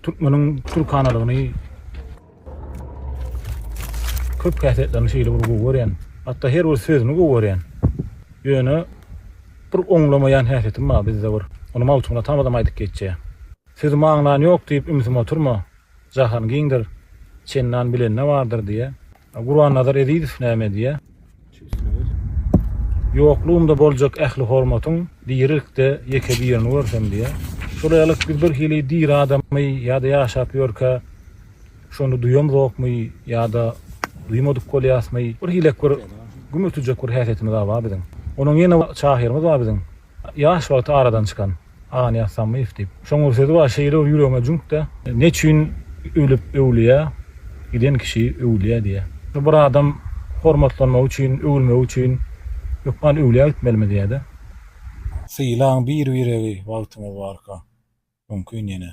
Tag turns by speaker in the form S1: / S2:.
S1: Türkmeniň türkanalygyny köp häsiýetlerini şeýle bir gowy görýän. Hatda her bir sözüni gowy görýän. Ýöne bir oňlamaýan häsiýetim bar bizde bir. Ony Magtymguly atamyzam aýdyp geçýär. Sözümi aňlan ýok diýip ümsüm oturma. Jahan giňdir, çendan bilende bardyr diýýär. Gurbannazar Ezizow näme diýýär? Ýoklugymda boljak ähli hormatyň dirilikde ýeke birini görsem diýýär. Şol ýalyk biz bir hili diri adamy ýa-da ýaşap ýörkä şony duýamzokmy ýa-da duýmadyk bolýasmy bir hilek bir güm ötüjek bir häsiýetimiz-a bar biziň. Onuň ýene şahyrymyz bar biziň. Ýaş wagty aradan çykan Aganyýaz Sammyýew diýip. Şoň bir sözi bar, şeýle bir ýüregime jüňk-de. Neçüýn ölüp öwlüýä giden kişi öwlüýä diýýär. Bir adam hormatlanmagy üçin, öwülmegi üçin hökman öwlüýä gitmelimi diýýär-de. Sylaň bir-biregi wagtyňyz barka, mümkin ýene.